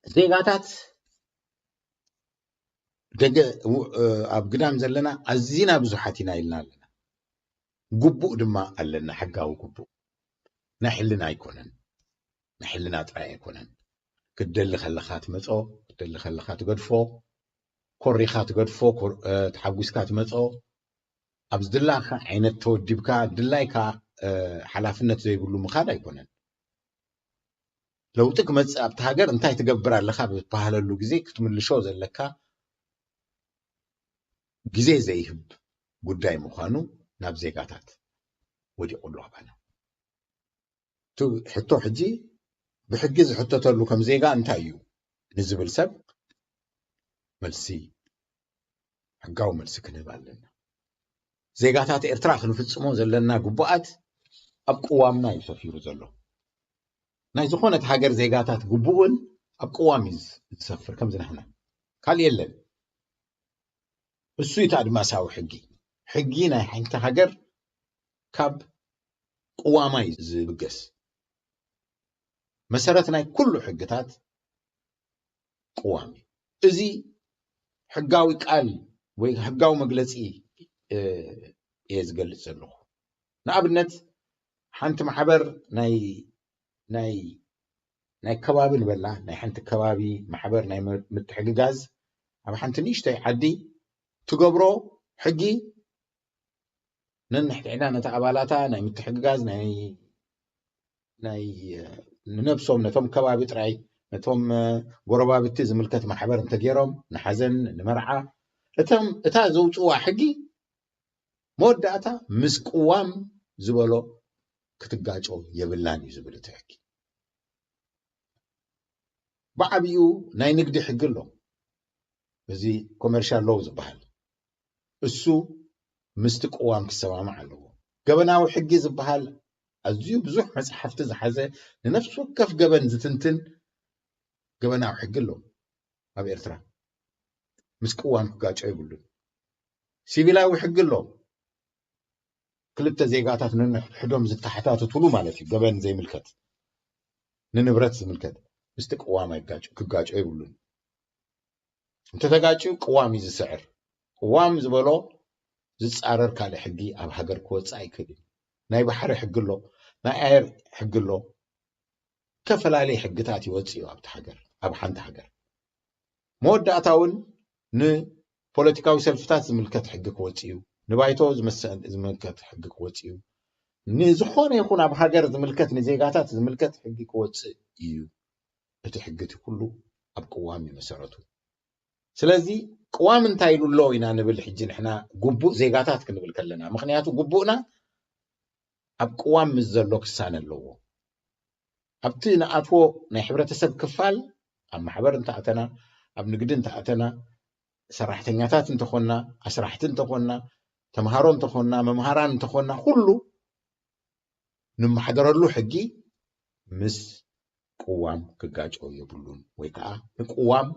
ዜጋታት ደገ ኣብ ግዳም ዘለና ኣዚና ብዙሓት ኢና ኢልና ኣለና። ግቡእ ድማ ኣለና፣ ሕጋዊ ግቡእ። ናይ ሕልና ኣይኮነን፣ ናይ ሕልና ጥራይ ኣይኮነን። ክትደሊ ከለኻ ትመጾ፣ ክትደሊ ከለኻ ትገድፎ፣ ኮሪኻ ትገድፎ፣ ተሓጒስካ ትመጾ። ኣብ ዝድላካ ዓይነት ተወዲብካ ድላይካ ሓላፍነት ዘይብሉ ምኻድ ኣይኮነን። ለውጢ ክመጽእ ኣብቲ ሃገር እንታይ ትገብር ኣለካ ብዝበሃለሉ ግዜ ክትምልሾ ዘለካ ግዜ ዘይህብ ጉዳይ ምዃኑ ናብ ዜጋታት ወዲቑ ኣሎ ኣባና። እቲ ሕቶ ሕጂ ብሕጊ ዝሕተተሉ ከም ዜጋ እንታይ እዩ ንዝብል ሰብ መልሲ፣ ሕጋዊ መልሲ ክንህብ ኣለና። ዜጋታት ኤርትራ ክንፍጽሞ ዘለና ግቡኣት ኣብ ቅዋምና እዩ ሰፊሩ ዘሎ። ናይ ዝኾነት ሃገር ዜጋታት ግቡእን ኣብ ቅዋም እዩ ዝሰፍር፣ ከምዚ ናህና ካልእ የለን። እሱ እዩ እቲ ኣድማሳዊ ሕጊ። ሕጊ ናይ ሓንቲ ሃገር ካብ ቅዋማ እዩ ዝብገስ። መሰረት ናይ ኩሉ ሕግታት ቅዋም እዩ። እዚ ሕጋዊ ቃል ወይ ሕጋዊ መግለጺ እየ ዝገልጽ ዘለኹ። ንኣብነት ሓንቲ ማሕበር ናይ ናይ ናይ ከባቢ ንበላ፣ ናይ ሓንቲ ከባቢ ማሕበር ናይ ምትሕግጋዝ ኣብ ሓንቲ ንእሽተይ ዓዲ ትገብሮ ሕጊ ነንሕድሕዳ ነታ ኣባላታ ናይ ምትሕግጋዝ ናይ ናይ ንነብሶም ነቶም ከባቢ ጥራይ ነቶም ጎረባብቲ ዝምልከት ማሕበር እንተገይሮም ንሓዘን ንመርዓ እቶም እታ ዘውፅዋ ሕጊ መወዳእታ ምስ ቅዋም ዝበሎ ክትጋጮ የብላን እዩ ዝብል እቲ ሕጊ። ብዓብኡ ናይ ንግዲ ሕጊ ኣሎ፣ እዚ ኮመርሻል ሎው ዝበሃል እሱ ምስቲ ቅዋም ክሰማማዕ ኣለዎ። ገበናዊ ሕጊ ዝበሃል ኣዝዩ ብዙሕ መፅሓፍቲ ዝሓዘ ንነፍሲ ወከፍ ገበን ዝትንትን ገበናዊ ሕጊ ኣሎ ኣብ ኤርትራ። ምስ ቅዋም ክጋጮ የብሉን። ሲቪላዊ ሕጊ ኣሎ። ክልተ ዜጋታት ነንሕድሕዶም ዝተሓታተትሉ ማለት እዩ። ገበን ዘይምልከት ንንብረት ዝምልከት ምስቲ ቅዋም ኣይጋጭ ክጋጮ ይብሉን። እንተተጋጭዩ ቅዋም እዩ ዝስዕር። ቅዋም ዝበሎ ዝፃረር ካልእ ሕጊ ኣብ ሃገር ክወፅእ ኣይክእልን። ናይ ባሕሪ ሕጊ ኣሎ፣ ናይ ኣየር ሕጊ ኣሎ። ዝተፈላለዩ ሕግታት ይወፅእ እዩ ኣብቲ ሃገር፣ ኣብ ሓንቲ ሃገር። መወዳእታ እውን ንፖለቲካዊ ሰልፍታት ዝምልከት ሕጊ ክወፅእ እዩ፣ ንባይቶ ዝምልከት ሕጊ ክወፅእ እዩ፣ ንዝኾነ ይኹን ኣብ ሃገር ዝምልከት ንዜጋታት ዝምልከት ሕጊ ክወፅእ እዩ። እቲ ሕጊ እቲ ኩሉ ኣብ ቅዋም እዩ መሰረቱ። ስለዚ ቅዋም እንታይ ኢሉ ኣሎ ኢና ንብል ሕጂ ንሕና ግቡእ ዜጋታት ክንብል ከለና፣ ምክንያቱ ግቡእና ኣብ ቅዋም ምስ ዘሎ ክሳነ ኣለዎ። ኣብቲ ንኣትዎ ናይ ሕብረተሰብ ክፋል ኣብ ማሕበር እንተኣተና፣ ኣብ ንግዲ እንተኣተና፣ ሰራሕተኛታት እንተኾንና፣ ኣስራሕቲ እንተኾንና፣ ተምሃሮ እንተኾንና፣ መምሃራን እንተኾንና፣ ኩሉ ንመሓደረሉ ሕጊ ምስ ቅዋም ክጋጨው የብሉን ወይ ከዓ ንቅዋም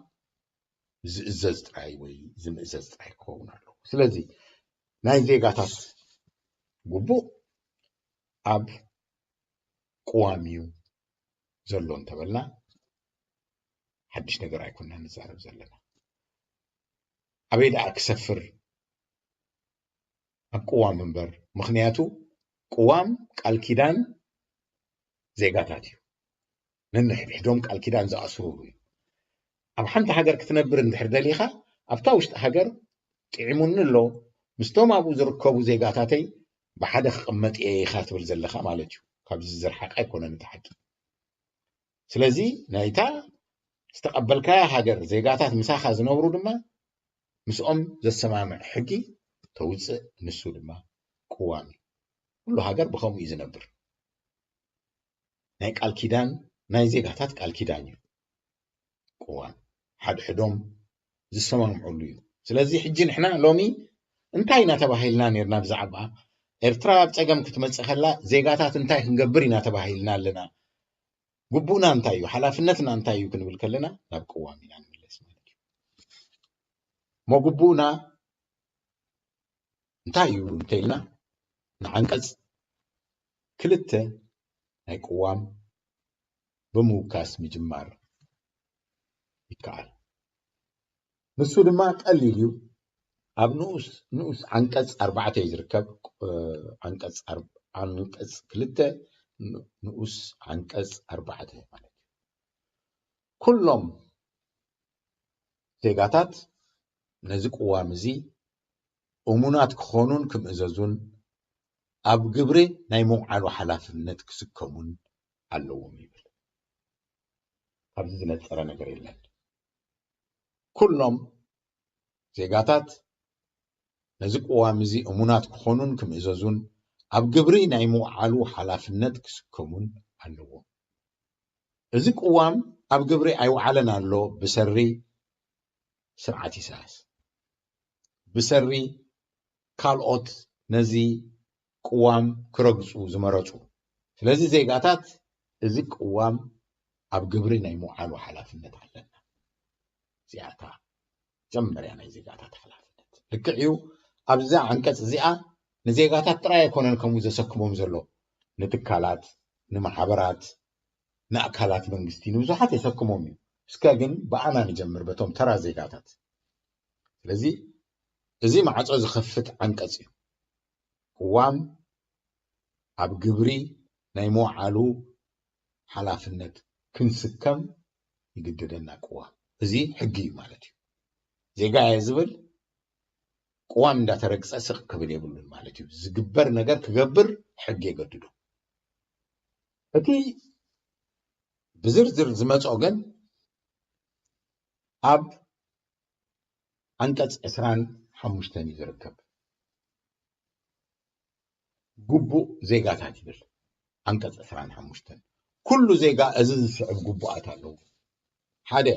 ዝእዘዝ ጥራይ ወይ ዝምእዘዝ ጥራይ ክኸውን ኣለዎ። ስለዚ ናይ ዜጋታት ግቡእ ኣብ ቅዋም እዩ ዘሎ እንተበልና ሓድሽ ነገር ኣይኮንና ንዛረብ ዘለና። ኣበይ ደኣ ክሰፍር ኣብ ቅዋም እምበር፣ ምኽንያቱ ቅዋም ቃል ኪዳን ዜጋታት እዩ። ነንሕድሕዶም ቃል ኪዳን ዝኣስሩሉ እዩ። ኣብ ሓንቲ ሃገር ክትነብር እንድሕር ደሊኻ ኣብታ ውሽጢ ሃገር ጥዒሙኒ ኣሎ ምስቶም ኣብኡ ዝርከቡ ዜጋታተይ ብሓደ ክቕመጥ እየ ኢኻ ትብል ዘለኻ ማለት እዩ። ካብዚ ዝረሓቐ ኣይኮነን እቲ ሓቂ። ስለዚ ናይታ ዝተቐበልካያ ሃገር ዜጋታት ምሳኻ ዝነብሩ ድማ ምስኦም ዘሰማምዕ ሕጊ ተውፅእ፣ ንሱ ድማ ቅዋም እዩ። ኩሉ ሃገር ብኸምኡ እዩ ዝነብር። ናይ ቃል ኪዳን ናይ ዜጋታት ቃል ኪዳን እዩ ቅዋም፣ ሓድሕዶም ዝሰማምዑሉ እዩ። ስለዚ ሕጂ ንሕና ሎሚ እንታይ ኢና ተባሂልና ነርና? ብዛዕባ ኤርትራ ኣብ ፀገም ክትመፅእ ከላ ዜጋታት እንታይ ክንገብር ኢና ተባሂልና ኣለና? ግቡእና እንታይ እዩ? ሓላፍነትና እንታይ እዩ ክንብል ከለና ናብ ቅዋም ኢና ንምለስ ማለት እዩ። እሞ ግቡእና እንታይ እዩ እንተኢልና ንዓንቀፅ ክልተ ናይ ቅዋም ብምውካስ ምጅማር ይከኣል። ንሱ ድማ ቀሊል እዩ። ኣብ ንኡስ ንኡስ ዓንቀጽ ኣርባዕተ እዩ ዝርከብ። እ፣ ዓንቀጽ ኣር-፣ ዓንቀጽ ክልተ ን-፣ ንኡስ ዓንቀጽ ኣርባዕተ ማለት እዩ። ኩሎም ዜጋታት ነዚ ቅዋም እዚ እሙናት ክኾኑን ክምእዘዙን ኣብ ግብሪ ናይ ምውዓሉ ሓላፍነት ክስከሙን ኣለዎም ይብል። ካብዚ ዝነጸረ ነገር የለን። ኩሎም ዜጋታት ነዚ ቅዋም እዚ እሙናት ክኾኑን ክምእዘዙን ኣብ ግብሪ ናይ ምውዓሉ ሓላፍነት ክስከሙን ኣለዎም። እዚ ቅዋም ኣብ ግብሪ ኣይወዓለን ኣሎ ብሰሪ ስርዓት ኢሳያስ፣ ብሰሪ ካልኦት ነዚ ቅዋም ክረግጹ ዝመረጹ። ስለዚ ዜጋታት እዚ ቅዋም ኣብ ግብሪ ናይ ምውዓሉ ሓላፍነት ኣለና። እዚኣ እታ መጀመርያ ናይ ዜጋታት ሓላፍነት። ልክዕ እዩ፣ ኣብዛ ዓንቀጽ እዚኣ ንዜጋታት ጥራይ ኣይኮነን ከምኡ ዘሰክሞም ዘሎ፣ ንትካላት፣ ንማሕበራት፣ ንኣካላት መንግስቲ፣ ንብዙሓት የሰክሞም እዩ። እስከ ግን ብኣና ንጀምር፣ በቶም ተራ ዜጋታት። ስለዚ እዚ ማዕጾ ዝኸፍት ዓንቀጽ እዩ። ቅዋም ኣብ ግብሪ ናይ ምውዓሉ ሓላፍነት ክንስከም ይግድደና። ቅዋም እዚ ሕጊ እዩ ማለት እዩ። ዜጋ እየ ዝብል ቅዋም እንዳተረግጸ ስቕ ክብል የብሉን ማለት እዩ። ዝግበር ነገር ክገብር ሕጊ የገድዶ። እቲ ብዝርዝር ዝመጾ ግን ኣብ ዓንቀጽ ዕስራን ሓሙሽተን እዩ ዝርከብ። ግቡእ ዜጋታት ይብል ዓንቀጽ ዕስራን ሓሙሽተን። ኩሉ ዜጋ እዚ ዝስዕብ ግቡኣት ኣለዎ። ሓደ፣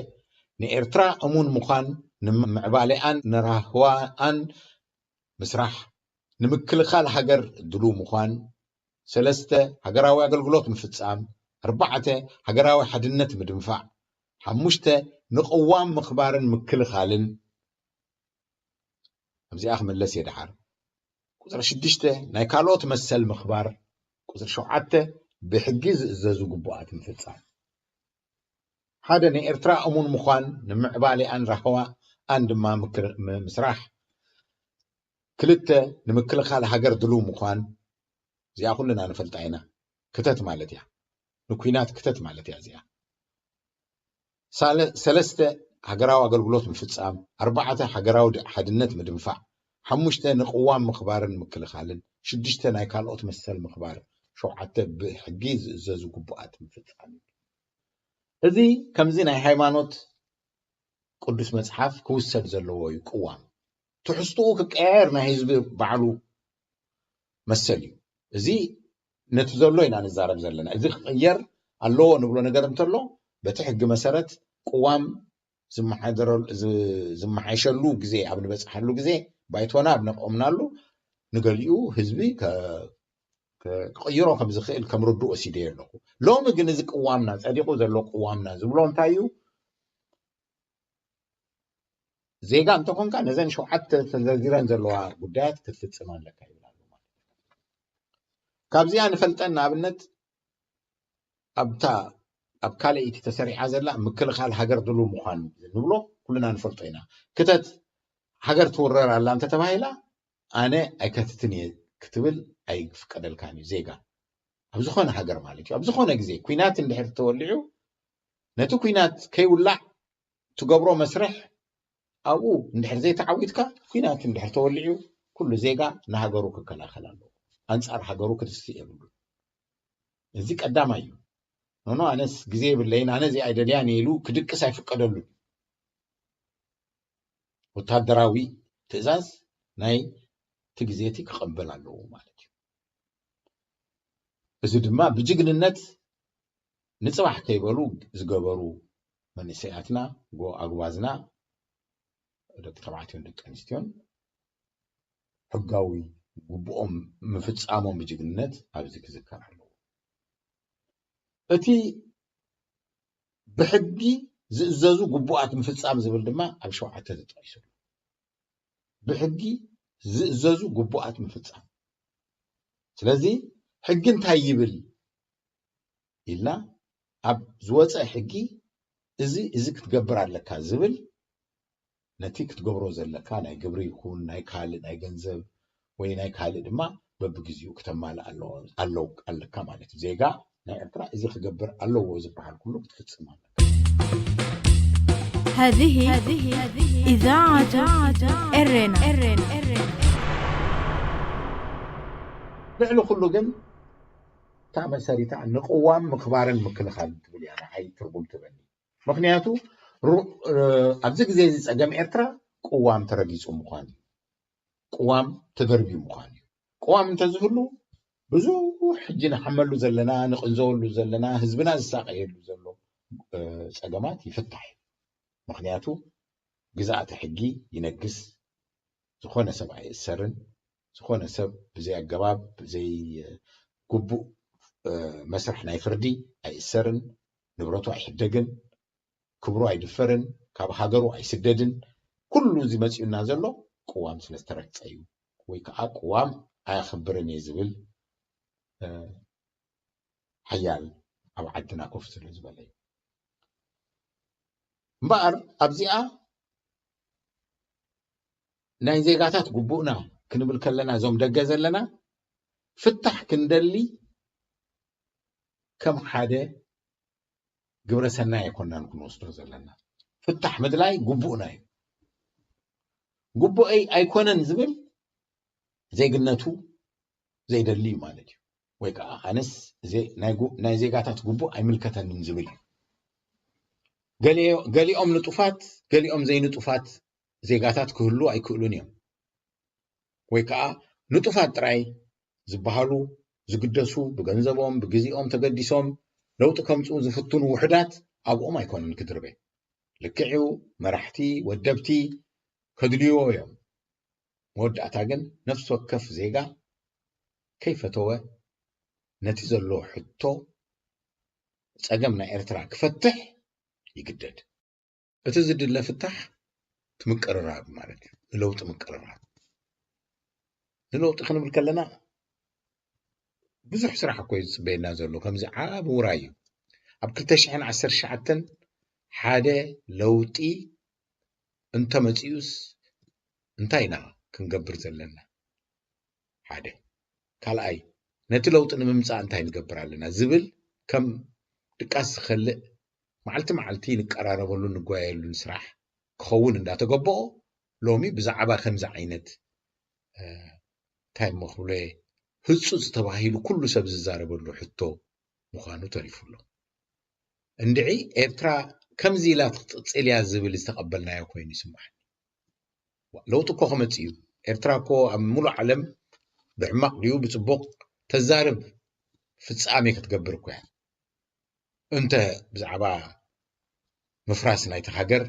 ንኤርትራ እሙን ምዃን፣ ንምዕባሌኣን ንራህዋኣን ምስራሕ፣ ንምክልኻል ሃገር ድሉው ምዃን። ሰለስተ፣ ሃገራዊ ኣገልግሎት ምፍጻም። ኣርባዕተ፣ ሃገራዊ ሓድነት ምድንፋዕ። ሓሙሽተ፣ ንቅዋም ምኽባርን ምክልኻልን። ኣብዚኣ ክምለስ እየ ደሓር። ቁጽሪ ሽዱሽተ፣ ናይ ካልኦት መሰል ምኽባር። ቁጽሪ ሸውዓተ፣ ብሕጊ ዝእዘዙ ግቡኣት ምፍጻም። ሓደ፣ ንኤርትራ እሙን ምዃን፣ ንምዕባሌኣን ራህዋኣን ድማ ምክር-፣ ም-፣ ምስራሕ። ክልተ፣ ንምክልኻል ሃገር ድሉው ምዃን። እዚኣ ኩልና ንፈልጣ ኢና። ክተት ማለት እያ። ንኲናት ክተት ማለት እያ እዚኣ። ሳለ-፣ ሰለስተ፣ ሃገራዊ ኣገልግሎት ምፍጻም። ኣርባዕተ፣ ሃገራዊ ድ-፣ ሓድነት ምድንፋዕ። ሓሙሽተ፣ ንቅዋም ምኽባርን ምክልኻልን። ሽዱሽተ፣ ናይ ካልኦት መሰል ምኽባር። ሸውዓተ፣ ብሕጊ ዝእዘዙ ግቡኣት ምፍጻም። እዚ ከምዚ ናይ ሃይማኖት ቅዱስ መጽሓፍ ክውሰድ ዘለዎ እዩ። ቅዋም ትሕዝትኡ ክቀያየር ናይ ህዝቢ ባዕሉ መሰል እዩ። እዚ ነቲ ዘሎ ኢና ንዛረብ ዘለና። እዚ ክቕየር ኣለዎ ንብሎ ነገር እንተሎ፣ በቲ ሕጊ መሰረት ቅዋም ዝመሓደረሉ-፣ ዝ-፣ ዝመሓየሸሉ ግዜ ኣብ ንበጽሓሉ ግዜ፣ ባይቶና ኣብ ነቆምናሉ፣ ንገሊኡ ህዝቢ ከ-፣ ከ-፣ ክቕይሮ ከም ዝኽእል ከም ርዱእ ወሲደዮ ኣለኹ። ሎሚ ግን እዚ ቅዋምና፣ ጸዲቑ ዘሎ ቅዋምና ዝብሎ እንታይ እዩ? ዜጋ እንተኾንካ ነዘን ሸውዓተ ተዘርዚረን ዘለዋ ጉዳያት ክትፍጽም ኣለካ ይብል ኣሎ ማለት እዩ። ካብዚኣ ንፈልጠን ንኣብነት ኣብታ ኣብ ካልኣይቲ ተሰሪዓ ዘላ ምክልኻል ሃገር ድሉው ምዃን ንብሎ ኩልና ንፈልጦ ኢና። ክተት ሃገር ትውረር ኣላ እንተተባሂላ ኣነ ኣይከትትን እየ ክትብል ኣይፍቀደልካን እዩ ዜጋ። ኣብ ዝኾነ ሃገር ማለት እዩ። ኣብ ዝኾነ ግዜ ኲናት እንድሕር ተወሊዑ ነቲ ኲናት ከይውላዕ ትገብሮ መስርሕ ኣብኡ እንድሕር ዘይተዓዊትካ ኲናት እንድሕር ተወሊዑ ኩሉ ዜጋ ንሃገሩ ክከላኸል ኣለዎ። ኣንጻር ሃገሩ ክትስእ የብሉን። እዚ ቀዳማይ እዩ። ኖኖ ኣነስ ግዜ የብለይን ኣነ እዚኣ ኣይደልያን ኢሉ ክድቅስ ኣይፍቀደሉን። ወታደራዊ ትእዛዝ ናይ እቲ ግዜ እቲ ክቐበል ኣለዎ ማለት እዩ። እዚ ድማ ብጅግንነት ንጽባሕ ከይበሉ ዝገበሩ መንእሰያትና፣ ጎ-፣ ኣጉባዝና፣ ደቂ ተባዕትዮን ደቂ ኣንስትዮን ሕጋዊ ግቡኦም ምፍጻሞም ብጅግንነት ኣብዚ ክዝከር ኣለዎ። እቲ ብሕጊ ዝእዘዙ ግቡኣት ምፍጻም ዝብል ድማ ኣብ ሸውዓተ ተጠቒሱ ኣሎ። ብሕጊ ዝእዘዙ ግቡኣት ምፍጻም። ስለዚ ሕጊ እንታይ ይብል ኢልና ኣብ ዝወጸ ሕጊ እዚ እዚ ክትገብር ኣለካ ዝብል ነቲ ክትገብሮ ዘለካ ናይ ግብሪ ይኹን ናይ ካልእ ናይ ገንዘብ ወይ ናይ ካልእ ድማ በብግዚኡ ክተማልእ ኣለዎ ኣለዎ ኣለካ ማለት እዩ። ዜጋ ናይ ኤርትራ እዚ ክገብር ኣለዎ ዝበሃል ኩሉ ክትፍጽም ኣለካ። هذه إذاعة إرينا. ልዕሊ ኩሉ ግን እታ መሰሪታ ንቅዋም ምኽባርን ምክልኻልን ትብል እያ ንዓይ ትርጉም ትበኒ። ምኽንያቱ ሩ- እ፣ ኣብዚ ግዜ እዚ ጸገም ኤርትራ ቅዋም ተረጊጹ ምዃን እዩ። ቅዋም ተደርብዩ ምዃን እዩ። ቅዋም እንተዝህሉ ብዙሕ ሕጂ ንሓመሉ ዘለና ንቕንዘወሉ ዘለና ህዝብና ዝሳቀየሉ ዘሎ እ፣ ጸገማት ይፍታሕ እዩ። ምኽንያቱ ግዝኣተ ሕጊ ይነግስ፣ ዝኾነ ሰብ ኣይእሰርን፣ ዝኾነ ሰብ ብዘይ ኣገባብ ብዘይ እ፣ ግቡእ እ፣ መስርሕ ናይ ፍርዲ ኣይእሰርን፣ ንብረቱ ኣይሕደግን፣ ክብሩ ኣይድፈርን፣ ካብ ሃገሩ ኣይስደድን። ኩሉ እዚ መፂኡና ዘሎ ቅዋም ስለ ዝተረግፀ እዩ፣ ወይ ከዓ ቅዋም ኣያኽብርን እየ ዝብል እ፣ ሓያል ኣብ ዓድና ኮፍ ስለ ዝበለ እዩ። እምበኣር ኣብዚኣ ናይ ዜጋታት ግቡእና ክንብል ከለና እዞም ደገ ዘለና ፍታሕ ክንደሊ ከም ሓደ ግብረ ሰናይ ኣይኮናን ክንወስዶ ዘለና። ፍታሕ ምድላይ ግቡእና እዩ። ግቡአይ ኣይኮነን ዝብል ዜግነቱ ዘይደሊ እዩ ማለት እዩ። ወይ ከዓ ኣነስ ዜ- ናይ ጉ- ናይ ዜጋታት ግቡእ ኣይምልከተንን ዝብል እዩ። ገሊኦ- ገሊኦም ንጡፋት ገሊኦም ዘይንጡፋት ዜጋታት ክህሉ ኣይክእሉን እዮም። ወይ ከዓ ንጡፋት ጥራይ ዝበሃሉ ዝግደሱ ብገንዘቦም ብግዜኦም ተገዲሶም ለውጢ ከምፅኡ ዝፍትኑ ውሕዳት ኣብኦም ኣይኮነን ክድርበ። ልክዕ እዩ፣ መራሕቲ ወደብቲ ከድልይዎ እዮም። መወዳእታ ግን ነፍሲ ወከፍ ዜጋ ከይፈተወ ነቲ ዘሎ ሕቶ ፀገም ናይ ኤርትራ ክፈትሕ ይግደድ። እቲ ዝድለ ፍታሕ እቲ ምቅርራብ ማለት እዩ፣ ንለውጢ ምቅርራብ። ንለውጢ ክንብል ከለና ብዙሕ ስራሕ እኮ እዩ ዝፅበየና ዘሎ። ከምዚ ዓቢ ውራይ እዩ። ኣብ ክልተ ሽሕን ዓሰርተ ትሽዓተን ሓደ ለውጢ እንተመፂኡስ እንታይ ኢና ክንገብር ዘለና? ሓደ ካልኣይ ነቲ ለውጢ ንምምፃእ እንታይ ንገብር ኣለና ዝብል ከም ድቃስ ዝኸልእ መዓልቲ መዓልቲ ንቀራረበሉን ንጓየሉን ስራሕ ክኸውን እንዳተገበኦ ሎሚ ብዛዕባ ከምዚ ዓይነት እንታይ እሞ ክብሎ ህፁፅ ተባሂሉ ኩሉ ሰብ ዝዛረበሉ ሕቶ ምዃኑ ተሪፉ ኣሎ። እንድዒ ኤርትራ ከምዚ ኢላ ክትቅፅል እያ ዝብል ዝተቐበልናዮ ኮይኑ ይስምዓኒ። ለውጢ እኮ ክመፅእ እዩ። ኤርትራ እኮ ኣብ ሙሉእ ዓለም ብሕማቕ ድዩ ብፅቡቕ ተዛርብ ፍፃሜ ክትገብር እኮ እያ። እንተ ብዛዕባ ምፍራስ ናይቲ ሃገር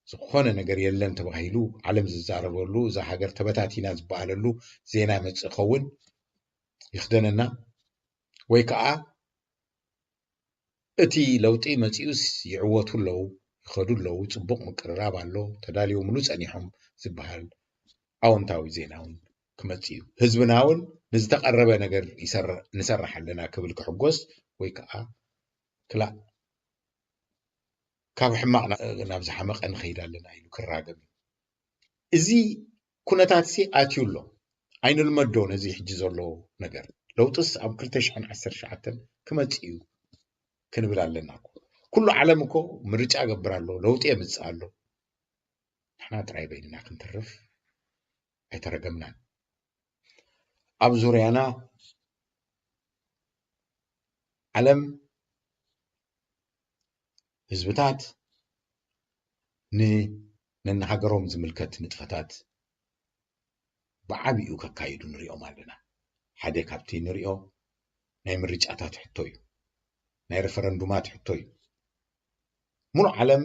ዝኾነ ነገር የለን ተባሂሉ ዓለም ዝዛረበሉ እዛ ሃገር ተበታቲና ዝበሃለሉ ዜና መፅእ ኸውን ይኽደነና ወይ ከዓ እቲ ለውጢ መፂኡስ ይዕወቱ ኣለዉ ይኸዱ ኣለዉ ፅቡቕ ምቅርራብ ኣሎ ተዳልዮምሉ ፀኒሖም ዝበሃል ኣወንታዊ ዜና እውን ክመፅእ እዩ። ህዝብና እውን ንዝተቐረበ ነገር ንሰርሕ ኣለና ክብል ክሕጎስ ወይ ከዓ ክላእ ካብ ሕማቕ ናብ ዝሓመቐ ንኸይድ ኣለና ኢሉ ክራገም እዩ። እዚ ኩነታት ሲ ኣትዩ ኣሎ። ኣይንልመዶ ነዚ ሕጂ ዘሎ ነገር። ለውጥስ ኣብ ክልተ ሽሕን ዓሰርተ ትሽዓተን ክመፅእ እዩ ክንብል ኣለና እኮ። ኩሉ ዓለም እኮ ምርጫ ገብር ኣሎ፣ ለውጢ የምፅእ ኣሎ። ንሕና ጥራይ በይንና ክንተርፍ ኣይተረገምናን። ኣብ ዙርያና ዓለም ህዝብታት ንነንሃገሮም ዝምልከት ንጥፈታት ብዓቢኡ ከካይዱ ንሪኦም ኣለና። ሓደ ካብቲ ንሪኦ ናይ ምርጫታት ሕቶ እዩ። ናይ ሬፈረንዱማት ሕቶ እዩ። ሙሉእ ዓለም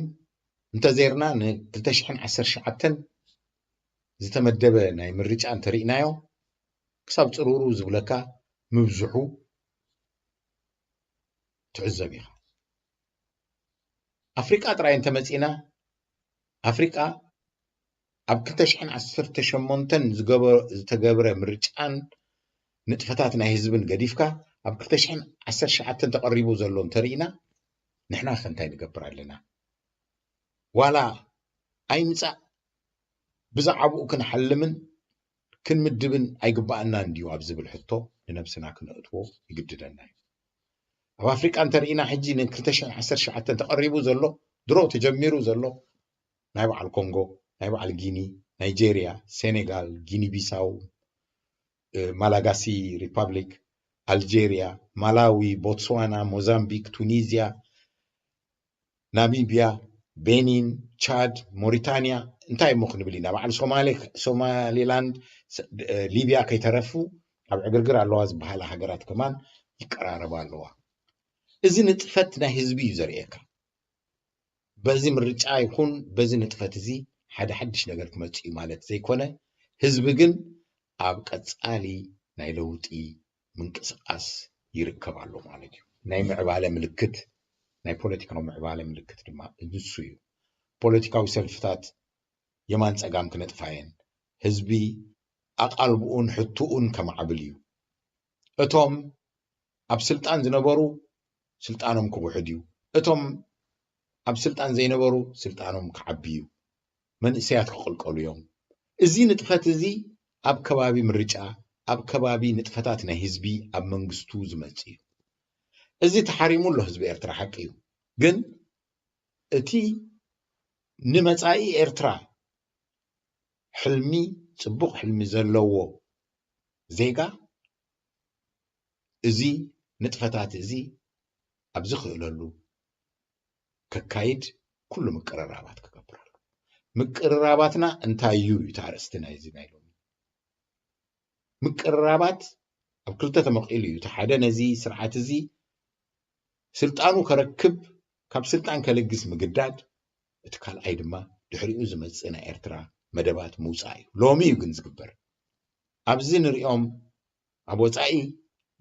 እንተዘይርና ን ክልተ ሽሕን ዓሰርተ ትሽዓተን ዝተመደበ ናይ ምርጫ እንተሪእናዮ ክሳብ ፅሩሩ ዝብለካ ምብዝሑ ትዕዘብ ኢኻ። ኣፍሪቃ ጥራይ እንተመፂና ኣፍሪቃ ኣብ ክልተ ሽሕን ዓሰርተ ሸሞንተን ዝተገብረ ምርጫን ንጥፈታት ናይ ህዝብን ገዲፍካ ኣብ ክልተ ሽሕን ዓሰርተ ትሽዓተን ተቐሪቡ ዘሎ እንተሪእና ንሕና ከ እንታይ ንገብር ኣለና? ዋላ ኣይምጻእ ብዛዕባኡ ክንሓልምን ክንምድብን ኣይግባኣናን ድዩ ኣብ ዝብል ሕቶ ንነብስና ክነእትዎ ይግድደና እዩ። ኣብ ኣፍሪቃ እንተርኢና ሕጂ ን ክልተ ሽሕን ዓሰርተ ሸውዓተን ተቐሪቡ ዘሎ ድሮ ተጀሚሩ ዘሎ ናይ በዓል ኮንጎ፣ ናይ በዓል ጊኒ፣ ናይጄርያ፣ ሴኔጋል፣ ጊኒ ቢሳው፣ ማላጋሲ ሪፓብሊክ፣ ኣልጄርያ፣ ማላዊ፣ ቦትስዋና፣ ሞዛምቢክ፣ ቱኒዝያ፣ ናሚብያ፣ ቤኒን፣ ቻድ፣ ሞሪታንያ እንታይ እሞ ክንብል ኢና? በዓል ሶማሌ ሶማሌላንድ፣ ሊብያ ከይተረፉ ኣብ ዕግርግር ኣለዋ ዝበሃላ ሃገራት ከማን ይቀራረባ ኣለዋ። እዚ ንጥፈት ናይ ህዝቢ እዩ ዘርእየካ። በዚ ምርጫ ይኹን በዚ ንጥፈት እዚ ሓደ ሓድሽ ነገር ክመጽእ እዩ ማለት ዘይኮነ፣ ህዝቢ ግን ኣብ ቀጻሊ ናይ ለውጢ ምንቅስቃስ ይርከብ ኣሎ ማለት እዩ። ናይ ምዕባለ ምልክት፣ ናይ ፖለቲካዊ ምዕባለ ምልክት ድማ ንሱ እዩ። ፖለቲካዊ ሰልፍታት የማን ጸጋም ክነጥፋ እየን። ህዝቢ ኣቓልብኡን ሕትኡን ከማዕብል እዩ። እቶም ኣብ ስልጣን ዝነበሩ ስልጣኖም ክውሕድ እዩ። እቶም ኣብ ስልጣን ዘይነበሩ ስልጣኖም ክዓቢ እዩ። መንእሰያት ክቕልቀሉ እዮም። እዚ ንጥፈት እዚ ኣብ ከባቢ ምርጫ፣ ኣብ ከባቢ ንጥፈታት ናይ ህዝቢ ኣብ መንግስቱ ዝመጽእ እዩ። እዚ ተሓሪሙ ኣሎ ህዝቢ ኤርትራ፣ ሓቂ እዩ። ግን እቲ ንመጻኢ ኤርትራ ሕልሚ፣ ጽቡቕ ሕልሚ ዘለዎ ዜጋ እዚ ንጥፈታት እዚ ኣብ ዝኽእለሉ ከካይድ ኩሉ ምቅርራባት ክገብር ኣሎ። ምቅርራባትና እንታይ እዩ? እዩ እቲ ኣርእስቲ ናይዚ ናይ ሎሚ። ምቅርራባት ኣብ ክልተ ተመቒሉ እዩ። እቲ ሓደ ነዚ ስርዓት እዚ ስልጣኑ ከረክብ፣ ካብ ስልጣን ከልግስ ምግዳድ፣ እቲ ካልኣይ ድማ ድሕሪኡ ዝመጽእ ናይ ኤርትራ መደባት ምውጻእ እዩ። ሎሚ እዩ ግን ዝግበር። ኣብዚ ንሪኦም ኣብ ወጻኢ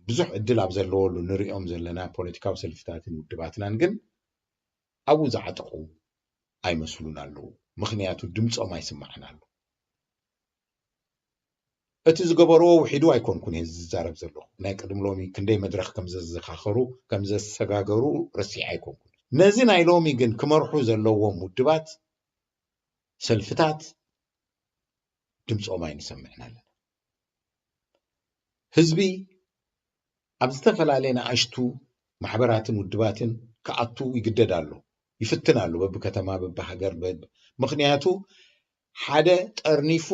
ብዙሕ ዕድል ኣብ ዘለወሉ ንሪኦም ዘለና ፖለቲካዊ ሰልፍታትን ውድባትናን ግን ኣብኡ ዝዓጠቑ ኣይመስሉን ኣለዉ። ምኽንያቱ ድምጾም ኣይስማዕን ኣሎ። እቲ ዝገበርዎ ውሒዱ ኣይኮንኩን እየ ዝዛረብ ዘለኹ። ናይ ቅድሚ ሎሚ ክንደይ መድረኽ ከም ዘዘኻኸሩ፣ ከም ዘሰጋገሩ ረሲዐ ኣይኮንኩን። ነዚ ናይ ሎሚ ግን ክመርሑ ዘለዎም ውድባት፣ ሰልፍታት ድምጾም ኣይንሰምዕን ኣለና። ህዝቢ ኣብ ዝተፈላለየ ንኣሽቱ ማሕበራትን ውድባትን ክኣቱ ይግደድ ኣሎ፣ ይፍትን ኣሎ፣ በብከተማ፣ በብሃገር፣ በብ-፣ ምኽንያቱ ሓደ ጠርኒፉ፣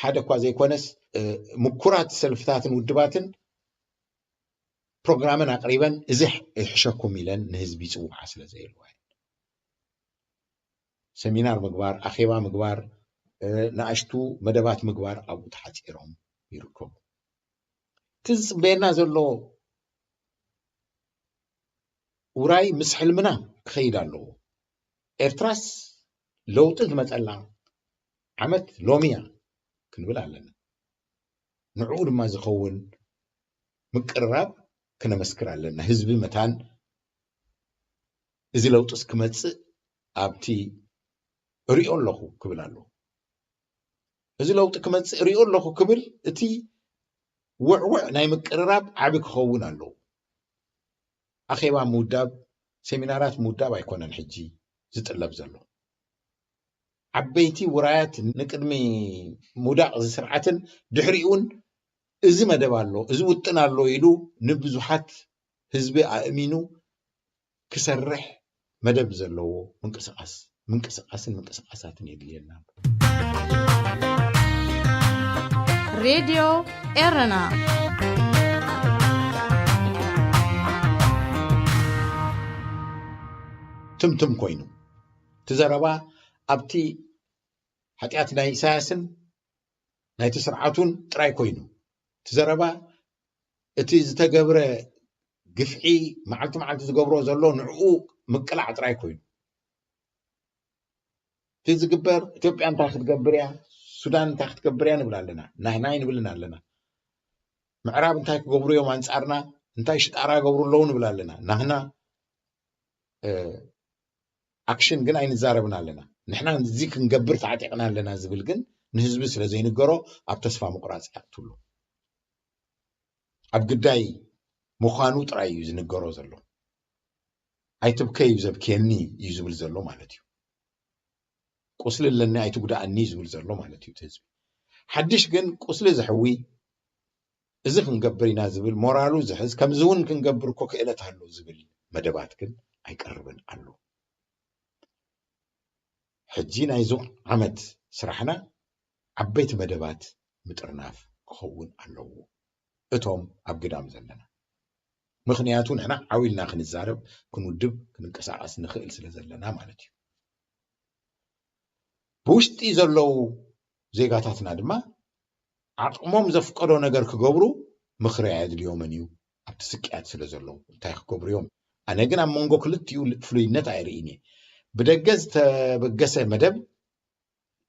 ሓደ እኳ ዘይኮነስ፣ እ፣ ምኩራት ሰልፍታትን ውድባትን ፕሮግራመን ኣቕሪበን፣ እዚ ይሕሸኩም ኢለን ንህዝቢ ይጽውዓ ስለ ዘየለዋ እየን። ሰሚናር ምግባር፣ ኣኼባ ምግባር፣ እ፣ ንኣሽቱ መደባት ምግባር ኣብኡ ተሓጺሮም ይርከቡ። እቲ ዝጽበየና ዘሎ ውራይ ምስ ሕልምና ክኸይድ ኣለዎ። ኤርትራስ ለውጢ ዝመጸላ ዓመት ሎሚ እያ ክንብል ኣለና። ንዕኡ ድማ ዝኸውን ምቅርራብ ክነመስክር ኣለና። ህዝቢ መታን እዚ ለውጢስ ክመጽእ ኣብቲ እሪኦ ኣለኹ ክብል ኣለዎ። እዚ ለውጢ ክመጽእ እሪኦ ኣለኹ ክብል እቲ ውዕውዕ ናይ ምቅርራብ ዓቢ ክኸውን ኣለዎ። ኣኼባ ምውዳብ፣ ሴሚናራት ምውዳብ ኣይኮነን ሕጂ ዝጥለብ ዘሎ። ዓበይቲ ውራያት ንቅድሚ ምውዳቕ እዚ ስርዓትን ድሕሪኡን እዚ መደብ ኣሎ፣ እዚ ውጥን ኣሎ ኢሉ ንብዙሓት ህዝቢ ኣእሚኑ ክሰርሕ መደብ ዘለዎ ምንቅስቃስ፣ ምንቅስቃስን ምንቅስቃሳትን የድልየና ኣሎ። ሬድዮ ኤረና። ትምትም ኮይኑ፣ እቲ ዘረባ ኣብቲ ሓጢኣት ናይ ኢሳያስን ናይቲ ስርዓቱን ጥራይ ኮይኑ፣ እቲ ዘረባ እቲ ዝተገብረ ግፍዒ መዓልቲ መዓልቲ ዝገብሮ ዘሎ ንዕኡ ምቅላዕ ጥራይ ኮይኑ፣ እቲ ዝግበር፣ ኢትዮጵያ እንታይ ክትገብር እያ፣ ሱዳን እንታይ ክትገብር እያ ንብል ኣለና። ናህና ኣይንብልን ኣለና። ምዕራብ እንታይ ክገብሩ እዮም ኣንጻርና፣ እንታይ ሽጣራ ገብሩ ኣለዉ ንብል ኣለና። ናህና፣ እ፣ ኣክሽን ግን ኣይንዛረብን ኣለና። ንሕና እዚ ክንገብር ተዓጢቕና ኣለና ዝብል ግን ንህዝቢ ስለ ዘይንገሮ ኣብ ተስፋ ምቑራጽ ይኣቱ ኣሎ። ኣብ ግዳይ ምዃኑ ጥራይ እዩ ዝንገሮ ዘሎ። ኣይትብከ እዩ ዘብክየኒ እዩ ዝብል ዘሎ ማለት እዩ። ቁስሊ ኣለኒ ኣይትጉዳኣኒ ዝብል ዘሎ ማለት እዩ እቲ ህዝቢ። ሓድሽ ግን ቁስሊ ዘሕዊ፣ እዚ ክንገብር ኢና ዝብል፣ ሞራሉ ዝሕዝ፣ ከምዚ እውን ክንገብር እኮ ክእለት ኣሎ ዝብል መደባት ግን ኣይቀርብን ኣሎ። ሕጂ ናይዚ ዓመት ስራሕና ዓበይቲ መደባት ምጥርናፍ ክኸውን ኣለዎ፣ እቶም ኣብ ግዳም ዘለና። ምኽንያቱ ንሕና ዓው ኢልና ክንዛረብ፣ ክንውድብ፣ ክንንቀሳቐስ ንኽእል ስለ ዘለና ማለት እዩ። ብውሽጢ ዘለዉ ዜጋታትና ድማ ዓቕሞም ዘፍቀዶ ነገር ክገብሩ ምኽሪ ኣየድልዮምን እዩ። ኣብቲ ስቅያት ስለ ዘለዉ እንታይ ክገብሩ እዮም? ኣነ ግን ኣብ መንጎ ክልቲኡ ፍሉይነት ኣይርእይን እየ። ብደገ ዝተበገሰ መደብ፣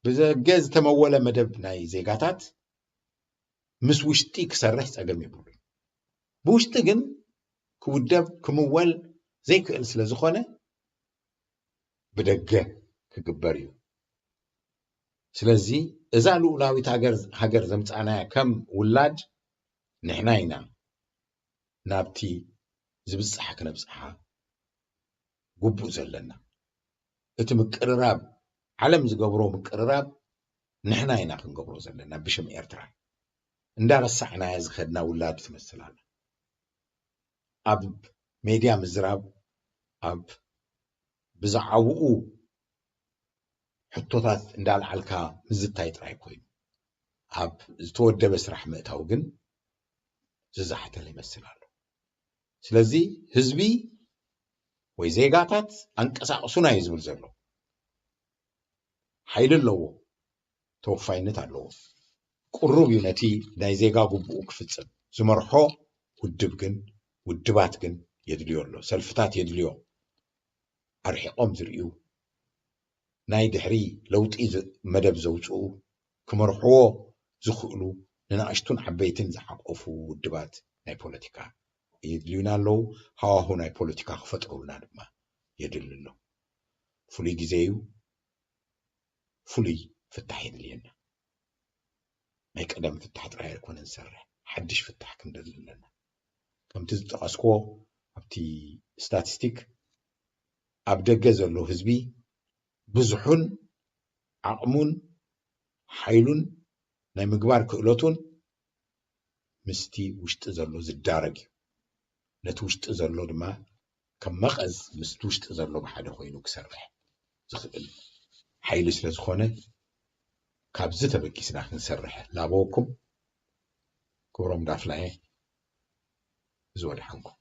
ብደገ ዝተመወለ መደብ ናይ ዜጋታት ምስ ውሽጢ ክሰርሕ ጸገም የብሉን። ብውሽጢ ግን ክውደብ፣ ክምወል ዘይክእል ስለ ዝኾነ ብደገ ክግበር እዩ። ስለዚ እዛ ልኡላዊት ሃገር፣ ሃገር ዘምጻእናያ ከም ውላድ ንሕና ኢና ናብቲ ዝብጻሕ ክነብጽሓ ግቡእ ዘለና። እቲ ምቅርራብ፣ ዓለም ዝገብሮ ምቅርራብ ንሕና ኢና ክንገብሮ ዘለና ብሽም ኤርትራ። እንዳረሳዕናያ ዝኸድና ውላድ ትመስል ኣላ። ኣብ ሜድያ ምዝራብ፣ ኣብ ብዛዕባኡ ሕቶታት እንዳልዓልካ ምዝታይ ጥራይ ኮይኑ፣ ኣብ ዝተወደበ ስራሕ ምእታው ግን ዝዛሕተለ ይመስል ኣሎ። ስለዚ ህዝቢ ወይ ዜጋታት ኣንቀሳቕሱና እዩ ዝብል ዘሎ። ሓይሊ ኣለዎ፣ ተወፋይነት ኣለዎ። ቅሩብ እዩ ነቲ ናይ ዜጋ ግቡኡ ክፍጽም። ዝመርሖ ውድብ ግን፣ ውድባት ግን የድልዮ ኣሎ። ሰልፍታት የድልዮ። ኣርሒቖም ዝርእዩ፣ ናይ ድሕሪ ለውጢ ዝ-፣ መደብ ዘውጽኡ፣ ክመርሕዎ ዝኽእሉ ንናእሽቱን ዓበይትን ዝሓቆፉ ውድባት ናይ ፖለቲካ የድልዩና ኣለዉ። ሃዋሁ ናይ ፖለቲካ ክፈጥሩልና ድማ የድሊ ኣሎ። ፍሉይ ግዜ እዩ። ፍሉይ ፍታሕ የድልየና። ናይ ቀደም ፍታሕ ጥራይ ኣይኮነን ዝሰርሕ፣ ሓድሽ ፍታሕ ክንደሊ ኣለና። ከምቲ ዝጠቐስክዎ ኣብቲ ስታቲስቲክ ኣብ ደገ ዘሎ ህዝቢ ብዙሑን ዓቕሙን ሓይሉን ናይ ምግባር ክእለቱን ምስቲ ውሽጢ ዘሎ ዝዳረግ እዩ። ነቲ ውሽጢ ዘሎ ድማ ከም መቐዝ ምስቲ ውሽጢ ዘሎ ብሓደ ኮይኑ ክሰርሕ ዝኽእል ሓይሊ ስለ ዝኾነ ካብዚ ተበጊስና ክንሰርሕ ላበወኩም። ክብሮም ዳፍላየ፣ እዚ ወድሓንኩም።